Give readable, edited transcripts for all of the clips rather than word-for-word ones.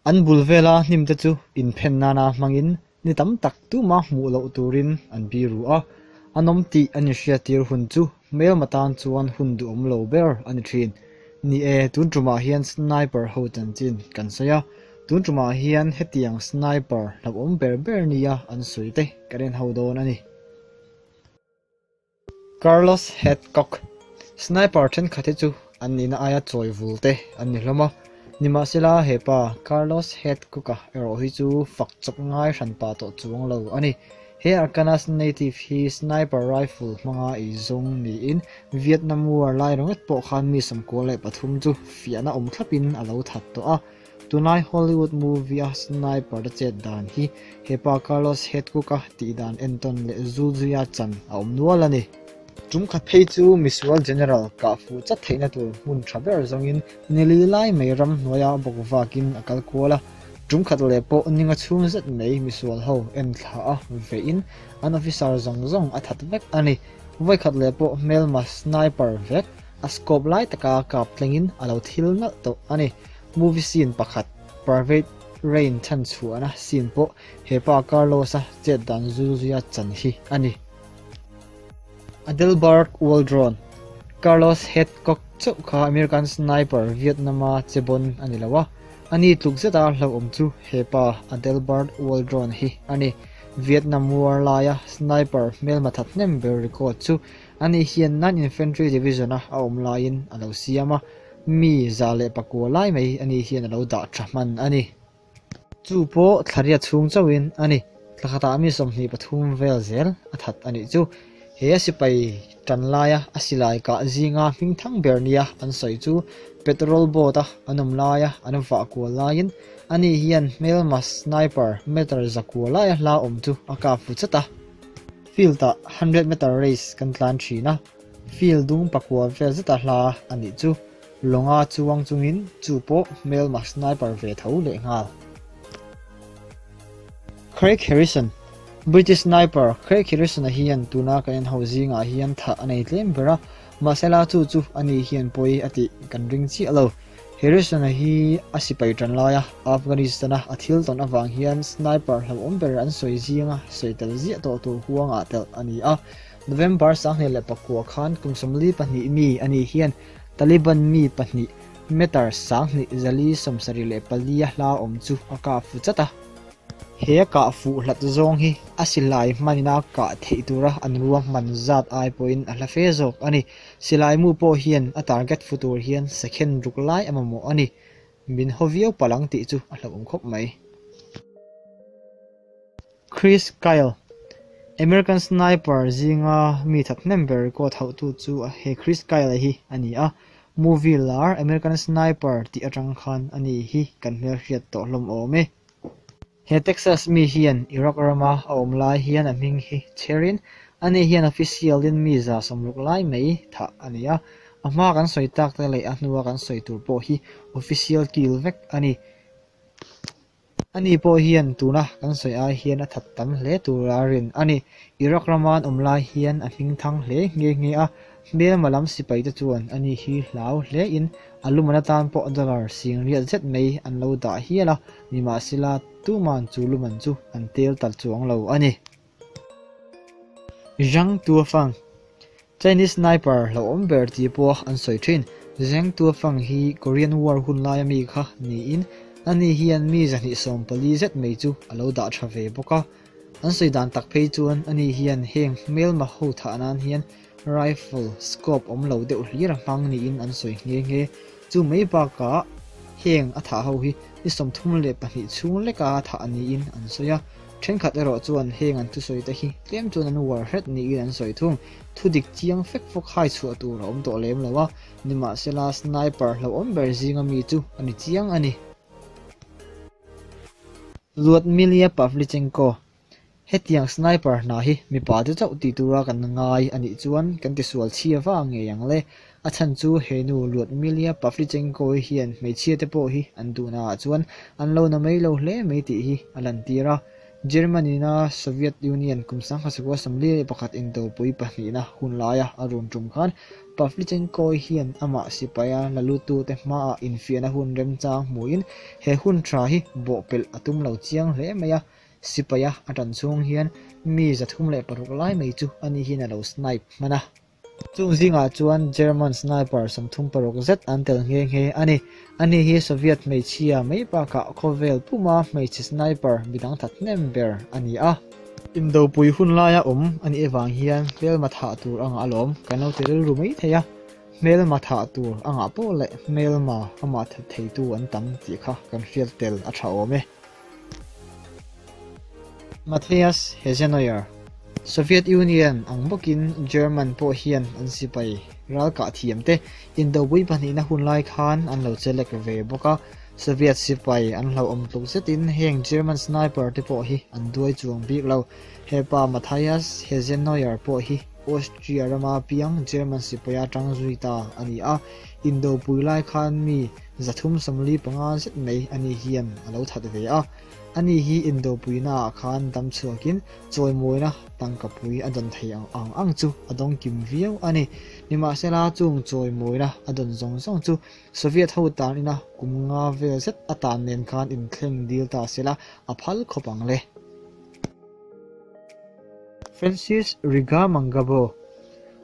An bul vela hnim te chu inphen nana hmangin ni tam tak tuma hmuh loh turin an biru a, an awm tih an inhriattir hun chu hmelma tan chuan hun duhawm lo ber a ni thin. Ni e, tun tumah hian sniper ho chanchin kan sawi a, tun tumah hian hetiang sniper hlauhawm ber ber nia an sawi te kan en ho dawn a ni. Carlos Hathcock, Sniper thenkhat hi chu an nihna aia chawi vul te an ni hlawm a, nimahsela he pa Carlos Hathcock-a erawh hi chu fak chawp ngai hran pa tawh chuang lo a ni. He Arkanas native hi sniper rifle hmanga ei zawng niin Vietnam War lai ringawt pawh khan mi 93 chu fiahna awm thlapin a lo that tawh a. Tunlai Hollywood movie a sniper te chet dan hi hepa Carlos Hathcock-a tih dan entawn leh zul zuia chan a awm nual a ni. Tum khat phei chu misual general kah fuh chat theihna tur hmun tha ber zawngin nili lai mai ram hnuaia bawk vakin a kal kual a. Tum khat leh pawh ninga chhung zet mai misual ho en thla a veihin an officer zawng zawng a that vek a ni. Vawi khat leh pawh hmelma sniper vek a scope lai taka kap tlengin a lo thil nalh tawh a ni. Movie scene pakhat, Private Rain chhan chhuahna scene pawh hepa Carlos-a chet dan zul zuia chan hi a ni. Adelbert Waldron, Carlos Hathcock chauh kha American sniper Vietnam-a che bawn a ni lo a, ani tluk zeta hlauhawm chu hepa Adelbert Waldron hi a ni. Vietnam War laia sniper hmelma that hnem ber record chu ani hian 9 Infantry Division-a a awm laiin a lo siam a, Mi 109 lai mai ani hian a lo dah tha hman a ni. Chu pawh thlariat chhung chauhin a ni. Thla khatah mi 23 vel zel a that a nih chu. He a sipai tan laia a silai kah zinga hming thang ber nia an sawi chu petrol boat a an awm laia an vah kual laiin ani hian hmelma sniper meter 900 laia hla awm chu a kap fu chat a. Field ah 100 meter race kan tlan thin a. Field dung pakua vel zeta hla a nih chu. Lawnga chuang chungin chu pawh hmelma sniper ve tho leh nghal. Craig Harrison, British sniper Craig Harrison-a hian tuna kan en ho zingah hian thah a nei tlem ber a, mahsela chu chu ani hian pawi a tih kan ring chiah lo. Harrison-a hi a sipai tan laia Afghanistan-a a thil tawn avang hian sniper hlauhawm ber an sawi zinga sawi tel ziah tawh tur huangah telh a ni a. November 2009 khan kum 42 mi ani hian Taliban mi pahnih meter 2474 a hla awm chu a kah fu chat a. He kah fu hlat zawng hi a silai hmanina kah theih tura an ruahman zat ai pawhin a hla fe zawk a ni. Silai mu pawh hian a target fu tur hian second ruk lai a mamawh a ni. Min haw viau palang tih chu a hlauhawm khawp mai. Chris Kyle, American sniper zinga mi that hnem ber record hauhtu chu he Chris Kyle hi a ni a, movie lar American Sniper tih atang khan a ni hi kan hmelhriat tawh hlawm awm e. He Texas mi hian Iraq rama a awm lai hian a hming hi chherin ani hian official in mi 160 lai mai thah a ni a, a hma kan sawi tak te leh a hnua kan sawi tur pawh hi official kill vek a ni. Ani pawh hian tuna kan sawi ai hian a that tam hle tur a rin a ni. Iraq rama an awm lai hian a hming thang hle nghe nghe a, hmelma lam sipai te chuan ani hi hlau hle in a luman atan pawh dollar 80,000 zet mai an lo dah hial a, nimahsela tuman chu luman chu an tel tal chuang lo a ni. Zhang Tuofang, Chinese sniper hlauhawm ber tih pawh an sawi thin. Zhang Tuofang hi Korean War hun laia mi kha niin ani hian mi 240 zet mai chu a lo dah tha ve bawk a. An sawi dan tak phei chuan ani hian heng hmelma ho thah nan hian rifle scope awm lo deuh hlir a hmang niin an sawi nghe nghe. Chu mai bakah heng a thah ho hi ni 32 chhung leka thah niin an sawi a. Thenkhat erawh chuan heng an thusawi te hi tlem chuan an uar hret niin an sawi thung. Thu dik chiang fek fawk hai chhuah tur a awm tawh lem lo a, nimahsela sniper hlauhawm ber zinga mi chu a ni chiang a ni. Lyudmila Pavlichenko, Hetiang sniper hna hi mipa te chauh tih tura kan ngai a nih chuan kan tisual chhia va ngei ang le. A chhan chu he nu Lyudmila Pavlichenko hian hmeichhia te pawh hi an duhnaah chuan an lo na mai lo hle mai tih hi a lantir a. Germany-na Soviet Union kum 1941 indopui pahnihna hun laia a run tum khan Pavlichenko hian amah sipaia la luttute hmaah infiahna hun remchang hmuin he hun tha hi bawhpelh a tum lo chiang hle mai a. Sipaia a tan chhung hian mi 306 lai mai chu ani hian a lo snipe hman a. Chung zingah chuan German sniper 36 zet an tel nghe nghe a ni. Ani hi Soviet hmeichhia mai bakah khawvel puma hmeichhe sniper midang thathnem ber a ni a. Indopui hun laia awm a nih avang hian hmelma thah tur a ngah alawm kan lo ti rilru mai thei a. Hmelma thah tur a ngah pawh leh hmelma amah that theitu an tam tih kha kan hriat tel a tha awm e. Matthias Hezenoyer, Soviet Union ang bawkin German pawh hian an sipai ralkah thiam te indopui pahnihna hun lai khan an lo chelek ve bawk a. Soviet sipai an hlauhawm tluk zetin heng German sniper te pawh hi an duai chuang bik lo. Hepa Matthias Hezenoyer pawh hi Austria rama piang German sipaia tang zui ta a ni a. Indopui lai khan mi 345 zet mai ani hian a lo that ve a. Ani hi indopuina ah khan dam chhuakin chawimawina tangkapui a dawn thei ang ang ang chu a dawng kim viau a ni. Nimahsela chung chawimawina a dawn zawng zawng chu Soviet ho tan ina kum nga vel zet a tan nen khan inthleng dil ta sela a phal khawp ang le. Francis Rigamangabo,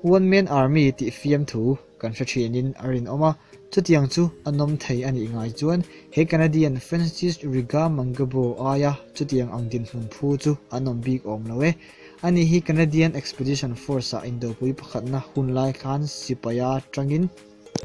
One Man Army tih fiam thu kan hre thinin a rinawm a, chutiang chu a nawm thei a nih ngai chuan he Canadian Francis Rigamangabo aia chutiang ang dinhmun phu chu an awm bik awm lo e. Ani hi Canadian Expedition Force-ah indopui pakhatna hun lai khan sipaia tangin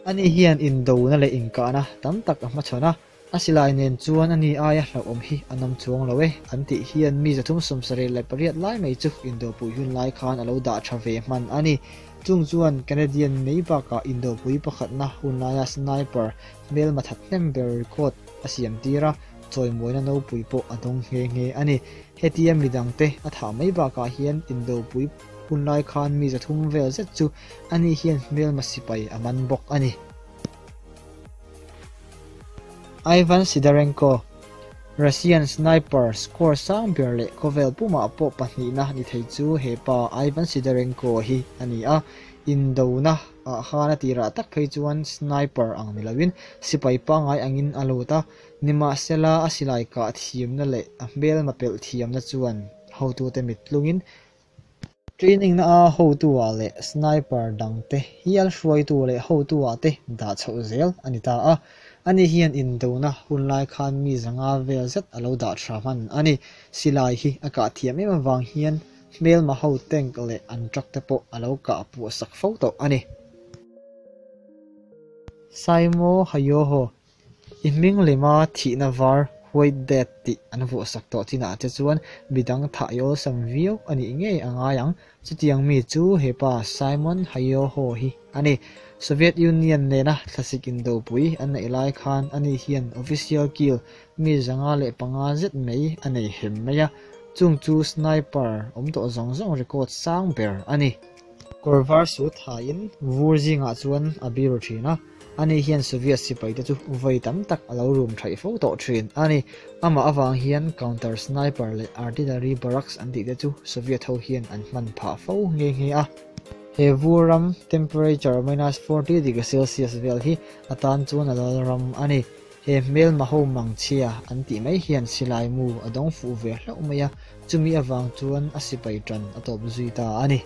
ani hian indona leh inkahna tam tak a hmachhawn a, a silai nen chuan ani aia hlauhawm hi an awm chuang lo e an tih hian mi 378 lai mai chu indopui hun lai khan a lo dah tha ve hman a ni. Chung chuan Canadian mai bakah indopui pakhatna hun laia sniper hmelma that hnem ber record a siam tir a, chawimawina nopui pawh a dawng nghe nghe a ni. Hetia midangte a thah mai bakah hian indopui hun lai khan mi 300 vel zet chu ani hian hmelma sipai a man bawk a ni. Ivan Sidorenko, Russian sniper score sang ber leh khawvel pumah pawh pahnihna ni thei chu hepa Ivan Sidorenko hi a ni a. Indona ah khan a tirah tak phei chuan sniper ang ni loin sipai pangai angin a lut a. Nimahsela a silai kah thiamna leh a hmelma pelh thiamna chuan hotute mit tlungin Training na a hotu-ah leh sniper dangte hial hruaitu leh hotu-ah te dah chhoh zel a ni ta a. Ani hian indona hun lai khan mi 500 vel zet a lo dah tha hman a ni. Silai hi a kah thiam em avang hian hmelma ho tank leh an truck te pawh a lo kah puah sak fo tawh a ni. Saimo Hayoho I hming lema thihna var White Death tih an vuah sak tawh chinah te chuan midang thah i awlsam viau a nih ngei a ngai ang. Chutiang mi chu hepa Simon Hayoho hi a ni. Soviet Union nena thlasik indopui an neih lai khan ani hian official kill mi 505 zet mai a nei hem mai a. Chung chu sniper awm tawh zawng zawng record sang ber a ni. Kawr var suit hain vur zingah chuan a biru thin a. Ani hian Soviet sipai te chu vawi tam tak a lo rum thaih fo tawh thin a ni. Amah avang hian counter sniper leh artillery barracks an tih te chu Soviet ho hian an hman phah fo nghe nghe a. He vur ram temperature minus 40 degree Celsius vel hi a tan chuan a lal ram a ni. He hmelma ho mangchhia an tih mai hian silai mu a dawng fuh ve hlauh mai a, chumi avang chuan a sipai tan a tawp zui ta a ni.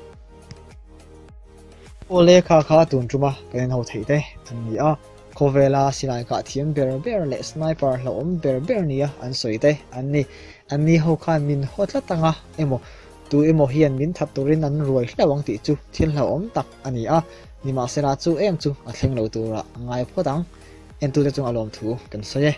Awle kha kha tun tuma kan inho theih te an ni a, khawvela silai kah thiam ber ber leh sniper hlauhawm ber ber nia an sawi te an ni. An ni ho khan min haw tlat anga emaw tu emaw hian min that turin an ruai hlauh ang tih chu thil hlauhawm tak a ni a, nimahsela chu em chu a thleng lo turah a ngai phawt ang. Entute chung a lawm thu kan sawi e.